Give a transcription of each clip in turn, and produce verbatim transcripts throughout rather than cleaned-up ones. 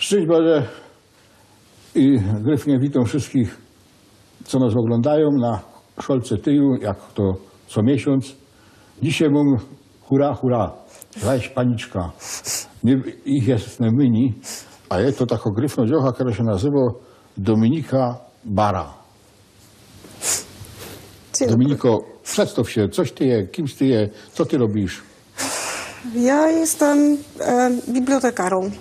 Szczyńść Boże i gryfnie witōm wszyjskich, co nas ôglōndajōm na Szolce Tyju, jak to co miesiōnc. Dzisiej mōm hura, hura, zaś paniczka. Niy, ich je nojmyni, a je to takŏ gryfnŏ dziołcha, kerŏ sie nazywŏ Dominika Bara. Dzień dobry. Dominiko, przedstŏw sie, coś ty je, kimś ty je, co ty robisz? Ja jestem, e, bibliotekarą.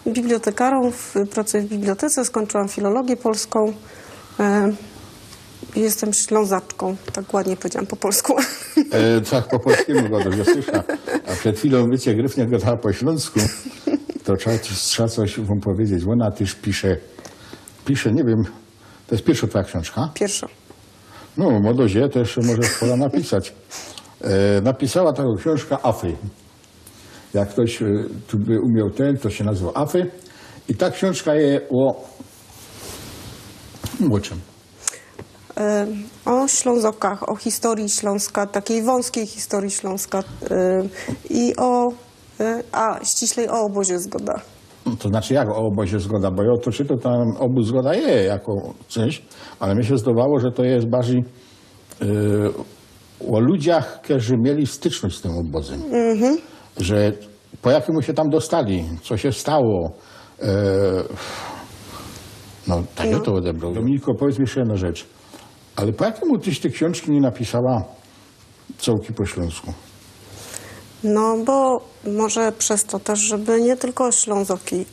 Bibliotekarą, w, pracuję w bibliotece, skończyłam filologię polską. E, jestem Ślązaczką, tak ładnie powiedziałam po polsku. E, tak po polskimu gŏdŏsz, jŏ słysza. A przed chwilą, wiycie, gryfnie gŏdała po ślōnsku. To trzeba, trzeba coś wōm powiedzieć. Ôna tyż pisze, pisze, niy wiym, to je piyrszŏ twoja ksiōnżka? Piyrszŏ. No, młodość je, to jeszcze może sporo napisać. E, napisała takõ ksiōnżkã Afy. Jak ftoś, e, tu by umioł ten, to sie nazywŏ Afy. I ta ksiōnżka je ô, ô czym? E, o Ślązokach, o historii Śląska, takiej wąskiej historii Śląska, e, i o, e, a ściślej o ôbozie Zgoda. No to znaczy, jak o ôbozie Zgoda? Bo jŏ to czytōm, tam ôbōz Zgoda je jako coś, ale mie sie zdowało, że to je bardzij, e, ô ludziach, kerzy mieli styczność z tym ôbozym. Że po jakimu sie tam dostali, co sie stało. E, no, tak jŏ to ôdebrōł. Dominiko, powiydz mi jeszcze jedna rzecz. Ale po jakimu tyś te ksiōnżki niy napisała cołki po ślōnsku? No, bo może przez to tyż, żeby niy tylko Ślązoki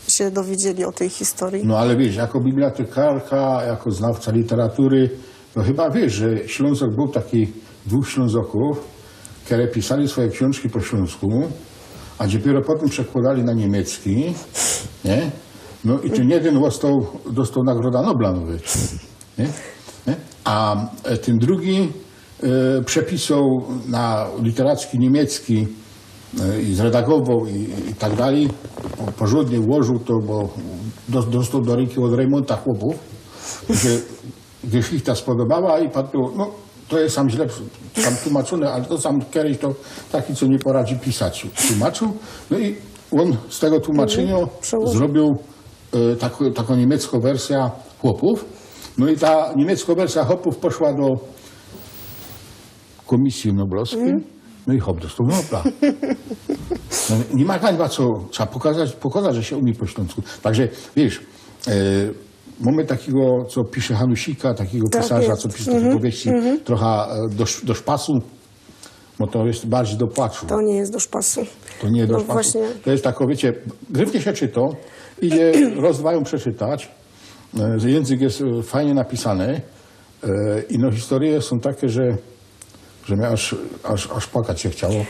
sie dowiedzieli o tyj historii. No, ale wiysz, jako bibliotekarka, jako znawca literatury, no chyba wiysz, że Ślōnzŏk bōł taki, dwōch Ślōnzŏkōw, kere pisali swoje ksiōnżki po ślōnsku, a dopiyro potym przekłŏdali na niymiecki, niy? No i tyn jedyn dostoł, dostoł Nagrodã Nobla nawet, niy? Niy? A, e, tyn drugi, e, przepisoł na literacki niymiecki, e, i zredagowoł i, i tak dalij. Po-, porzōndnie ułożōł to, bo dos-, dostoł do rynki ôd Rejmōnta chłopōw, że Geschichta spodobała i padło, no, to je sam źle tam tłumaczōne, ale to sam kedyś to taki, co niy poradzi pisać, tłumaczōł. No i ôn z tego tłumaczyniŏ zrobiōł, e, tak-, takõ niymieckõ wersyjõ Chłopōw. No i ta niymieckŏ wersyjŏ Chłopōw poszła do Kōmisyje Noblowskij. No i chop dostoł Nobla. No, niy ma hańba, co trzeba pokazać, pokazać, że sie umie po ślōnsku. Tak że, wiysz, e, mōmy takigo, co pisze Hanusika, takigo pisŏrza, co pisze takie powieści trocha, e, do sz-, do szpasu, bo to je bardzij do płaczu. To niy ma do szpasu. To niy ma do szpasu. No właśnie. To je tako, wiycie, gryfnie sie czyto, idzie roz dwa jã przeczytać. E, jynzyk je, e, fajnie napisany. E, i no, historie sōm take, że że mie aż, aż, aż płakać sie chciało,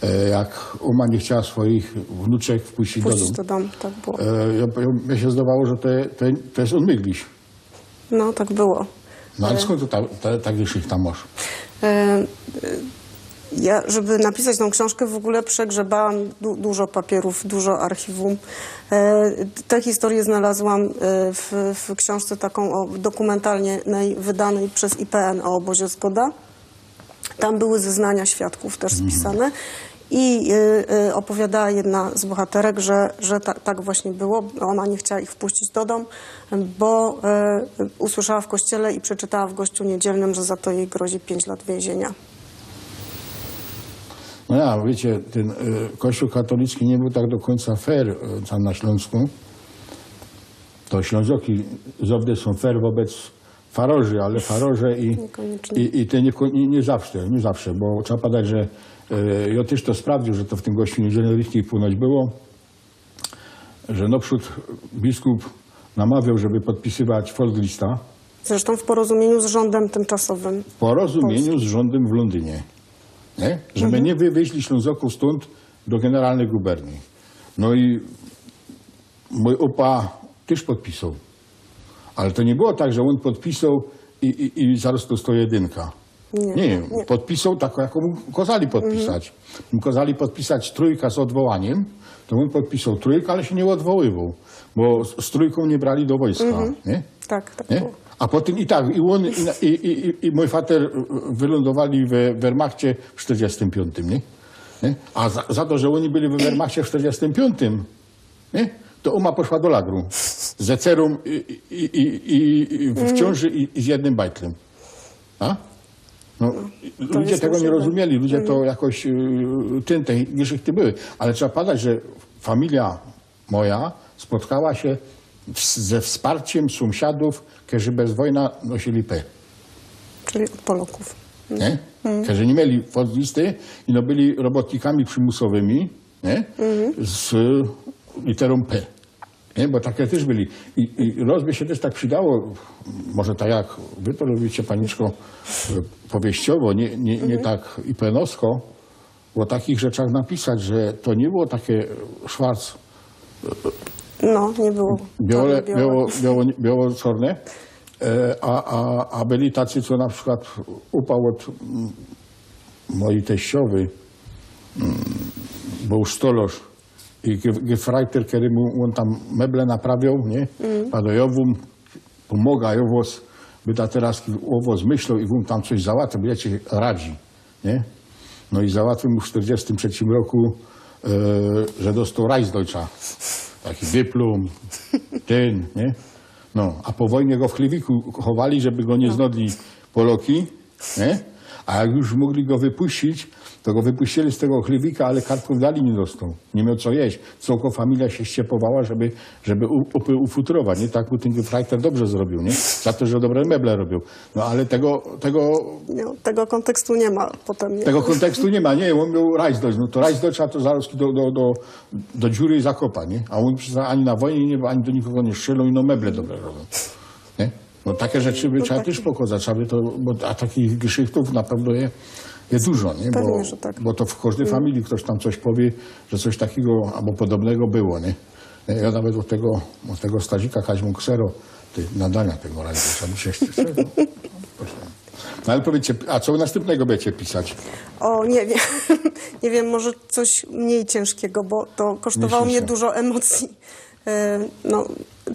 e, jak ōma niy chciała swoich wnuczek wpuścić do dōmu. Wpuścić do domu, tak było. E, jŏ, jŏ, mie sie zdowało, że to, to, to je ônmygliś. No, tak było. No, ale skōnd to ta, ta, ta Geschichta mŏsz? E, e, ja, żeby napisać tã ksiōnżkã, w ogōle przegrzebałam du-, dużo papiyrōw, dużo archiwum. E, te historie znalazłam, e, w, w ksiōnżce takōm o, dokōmentalnie wydanej przez I P N o ôbozie Zgoda. Tam były zeznania świadków tyż spisane. I, y, y, ôpowiadała jedna z bohaterek, że, że ta-, tak właśnie było. Ōna niy chciała ich wpuścić do dōm, bo, y, usłyszała w kościele i przeczytała w Gościu Niedzielnym, że za to jej grozi pięć lat więzienia. No ja, wiycie, tyn, y, Kościōł katolicki niy bōł tak do kōńca fair, y, tam na Ślōnsku. To Ślōnzoki zŏwdy sōm fair wobec farorzy, ale farorzy i, i, i te niy, niy, niy zawsze, niy zawsze, bo trzeba padać, że, e, jŏ tyż to sprawdziył, że to w tym Gościu Niedzielnym richtig pōnoć było, że nŏprzōd biskup namŏwioł, żeby podpisywać folglista. Zresztą w porozumieniu z rządem tymczasowym. W porozumieniu z rządym w Lōndynie. Niy? Żeby niy wywieźli Ślōnzokōw stōnd do generalnej gubernie. No i mōj ôpa tyż podpisoł. Ale to niy było tak, że ôn podpisoł i, i, i zarŏz to sto jedynka. Niy, niy, podpisoł tak, jak mu kŏzali podpisać. Mu kŏzali podpisać trōjka z ôdwołaniym, to ôn podpisoł trōjka, ale sie niy ôdwoływoł, bo z, z trōjkōm niy brali do wojska, niy? Tak, tak było. A potym i tak, i ôn, i, i, i, i mōj fater, y, wylōndowali we Wehrmachcie w sztyrdziestym piōntym, niy? Niy? A za, za to, że ôni byli we Wehrmachcie w sztyrdziestym piōntym, niy? To ōma poszła do lagru. Ze cerōm i, i, i, i, i w ciōnży i, i z jednym bajtlym. A? No, ludzie tego niy rozumieli, ludzie to jakoś, y, tyn, te geszychty były. Ale trzeba padać, że familia moja spotkała sie w, ze wsparciym sōmsiadōw, kerzy bez wojna nosili P. Czyli od Polokōw. Niy? Kerzy niy mieli wodlisty i no byli robotnikami przimōsowymi, niy? Z literōm P. Niy? Bo take tyż byli. I, i roz by sie tyż tak przidało, może tak jak wy to robicie, paniczko, e, powieściowo, niy, niy, niy tak ipenowsko, ô takich rzeczach napisać, że to niy było take szwarc, No, niy było. białe, Czarno-białe. biało, biało, biało-czorne, e, a, a, a byli tacy, co na przikłod upał ôd, mm, mojij teściowyj, mm, bōł stolŏrz i ge-, gefrajter, kedymu ôn tam meble naprawiŏł, niy? Padŏ, jŏ wōm pōmogã, jŏ wŏs, by ta teroz ô wŏs myśloł i wōm tam coś załatwił, bo jŏ ci radzi, niy? No i załatwiōł mu w sztyrdziestym trzecim roku, e, że dostoł Reichsdeutscha. Taki dyplōm, tyn, niy? No, a po wojnie go w chlywiku chowali, żeby go niy znodli Poloki, niy? A jak już mogli go wypuścić, to go wypuścili z tego chlywika, ale kartków dali niy dostoł. Niy mioł co jeść. Cołkŏ familijŏ sie ściepowała, żeby, żeby u-, upy ufutrować, niy? Tak mu tyn gefrajter dobrze zrobiōł, niy? Za to, że dobre meble robiōł. No, ale tego, tego No, tego kōntekstu niy ma potem. Niy? Tego kōntekstu niy ma, niy? Ôn mioł Reichsdeutsch, no to Reichsdeutsch, a to zarŏz do, do, do, do dziury i zakopa, niy? A ôn przecież ani na wojnie niy bōł, ani do nikogo niy strzeloł, i no meble dobre robiōł, niy? No take rzeczy by trzeba tyż pokŏzać, trzeba by to, bo, a takich geszychtōw na pewno je, je dużo, niy? Bo, Pewnie, że tak. Bo to w kożdyj familiji ftoś tam coś powiy, że coś takigo abo podobnego było, niy? Jŏ nawet ô tego, ô tego Stazika Kaźmō ksero, te nadania tego radia, trzeba by sie jeszcze, no, ale powiydzcie, a co nastympnego bydziecie pisać? O, niy wiym. Niy wiym, może coś mnij ciynżkigo, bo to kosztowało Myślisz mie to? Dużo emocyji. E, no,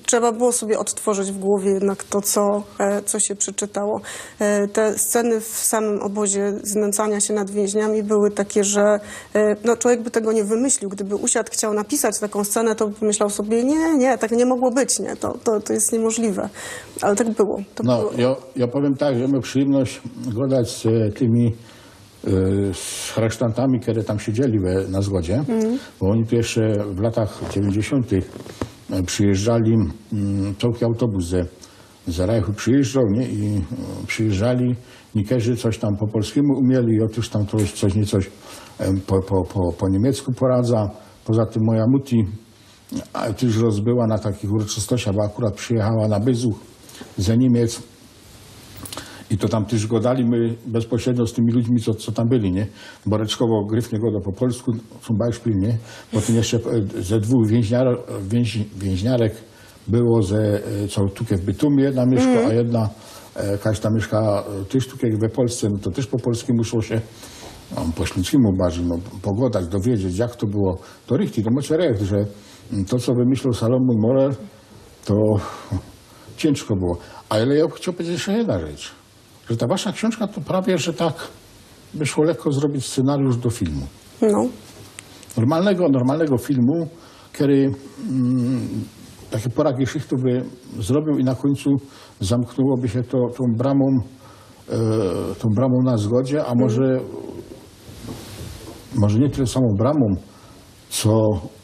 trzeba było sobie ôdtworzić w gowie jednak to, co, e, co sie przeczytało. E, te sceny w samym ôbozie znōnconia sie nad wiynźniami były take, że, e, no, czowiek by tego niy wymyślił. Gdyby usiadł, chcioł napisać takōm scenã, to by pomyśloł sobie, niy, niy, tak niy mogło być, niy? To, to, to je niymożliwe. Ale tak było. To No, było. Jŏ, jŏ powiym tak, że mōmy przijymność gŏdać z, e, tymi, e, z aresztantami, kere tam siedzieli we, na Zgodzie, bo ôni tu jeszcze w latach dziewiyńćdziesiōntych, e, przijyżdżali, mm, cołki autobus ze, ze Reichu przijyżdżoł, niy? I, e, przijyżdżali, niykerzy coś tam po polskimu umieli, i ôtōż tam coś, coś niycoś, em, po, po, po, po niymiecku poradza. Poza tym moja muti, a, tyż roz była na takich uroczystościach, bo akurat przijechała na byzuch ze Niymiec. I to tam tyż gŏdali my bezpośrednio z tymi ludźmi, co, co tam byli, niy? Boreczkowo gryfnie gŏdŏ po polsku, zum Beispiel, niy? Potym jeszcze, e, ze dwōch wiynźniar-, wiynź-, wiynźniarek było, ze, e, co tukej w Bytōmie jedna miyszkŏ, a jedna, e, jakaś tam miyszka, e, tyż tukej we Polsce, no to tyż po polskimu szło sie, no, po ślōnskimu bardzij, no, pogŏdać, dowiedzieć, jak to było. To richtig, to mŏcie recht, że, mm, to, co wymyśloł Salomon Morel, to ciynżko było. Ale jŏ chcioł pedzieć jeszcze jedna rzecz, że ta wasza ksiōnżka to prawie, że tak by szło lekko zrobić scenariusz do filmu. No. Normalnego, normalnego filmu, kery, mm, take pora geszychtōw by zrobiōł i na kōńcu zamknōłoby sie to tōm bramōm, e, tōm bramōm na Zgodzie, a może, może niy tyle samōm bramōm, co,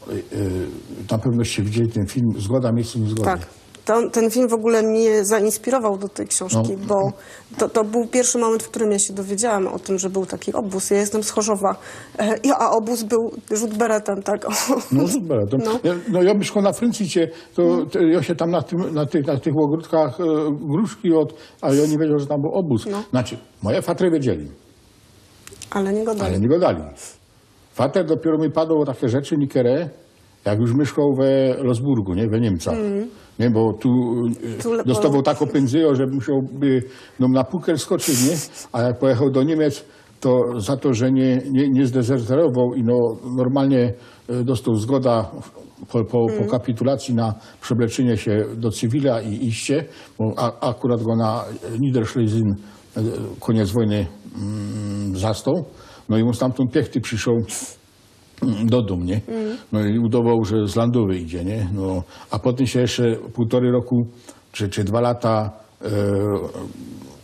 e, na pewno bydziecie widzieli tyn film Zgoda, miyjsce niyzgody. Tak. To, tyn film w ogōle mie zainspirowoł do tyj ksiōnżki, No. Bo to, to bōł piyrszy mōmynt, w kerym jŏ sie dowiedziała ô tym, że bōł taki ôbōz. Jŏ jestym z Chorzowa. E, i, a ôbōz bōł rzut beretym, tak? No super, to, No. Jŏ, no jŏ miyszkōł na Fryncycie, to, to jŏ sie tam na tym, na tych, na tych ôgrōdkach, e, gruszki ôd, a jŏ niy wiedzioł, że tam bōł ôbōz. No. Znaczy, moje fatry wiedzieli, Ale niy gŏdali. ale niy gŏdali. Fater dopiyro mi padoł ô take rzeczy niykery, jak już miyszkoł we Losburgu, niy? We Niymcach. Niy, bo tu, e, Tu le-, dostowoł takõ pynzyjõ, że musiołby, no, na pukel skoczyć, niy? A jak pojechoł do Niymiec, to za to, że niy, niy, niy zdezerterowoł i, no, normalnie, e, dostoł zgoda po, po, po kapitulacji na przebleczenie sie do cywila i iście, bo a, akurat go na Niederschlesien, e, kōniec wojny, mm, zastoł. No i ôn stamtōnd piechty prziszoł do dōm, niy? No i udowoł, że z landowy idzie, niy? No, a potym sie jeszcze pōłtorej roku czy, czy dwa lata e,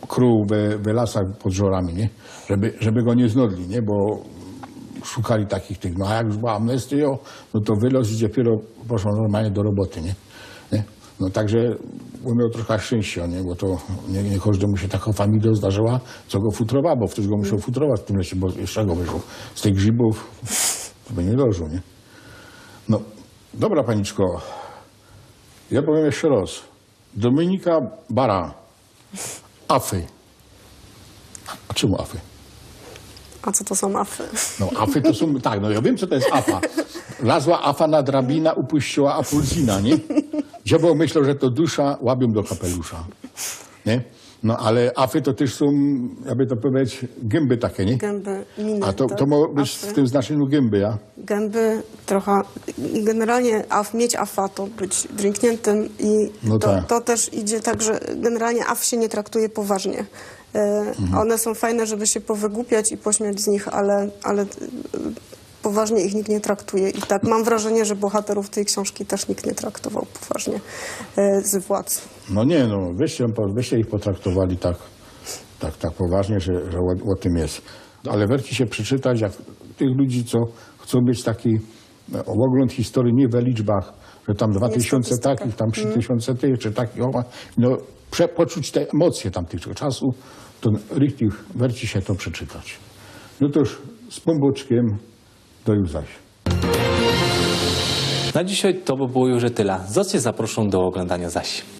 krył we, we lasach pod Żorami, niy? Żeby, żeby go niy znodli, niy? Bo szukali takich tych, no a jak już była amnestyjo, no to wylŏz i dopiyro poszło normalnie do roboty, niy? Niy? No także ōn mioł trocha szczyńścia, niy? Bo to niy, niy kożdymu sie tako familijo zdarzyła, co go futrowa, bo wtedy go musioł futrować w tym lesie, bo jeszcze go wyżōł z tych grzibōw, to by niy dożōł, niy? No, dobra, paniczko, jo powiym jeszcze roz. Dominika Bara. Afy. A czymu afy? A co to sōm afy? No, afy to sōm, tak, no jo wiym, co to je afa. Lazła afa na drabina, upuściła apulzina, niy? Dziobōł myśloł, że to dusza, łabiōm do kapelusza. Niy? No, ale afy to tyż sōm, jakby to pedzieć, gymby take, niy? Gymby, miny, A to, tak? To może być w tym znaczyniu gymby, ja? Gymby, trocha. I generalnie af, mieć afa to być drinkniętym i No to, tak. To tyż idzie tak, że generalnie af sie niy traktuje poważnie. E, Ône sōm fajne, żeby sie powygłupiać i pośmiać z nich, ale, ale e, poważnie ich nikt niy traktuje. I tak mōm wrażynie, że bohaterōw tyj ksiōnżki tyż nikt niy traktowoł poważnie e, z władz. No niy, no, wyście, wyście ich potraktowali tak, tak, tak poważnie, że, że ô, ô tym je. Ale werci sie przeczytać, jak tych ludzi, co chcōm mieć taki e, ôglōnd historyje, niy we liczbach, że tam dwa tysiōnce statystyka. Takich, tam trzi tysiōnce tych, czy takich, o, no, prze, poczuć te emocje tamtych czasu, to richtig werci sie to przeczytać. No to już z Pōnbōczkiym, do już zaś. Na dzisiej to by było już tyle. Zaś zaprŏszōm do ôglōndaniŏ zaś.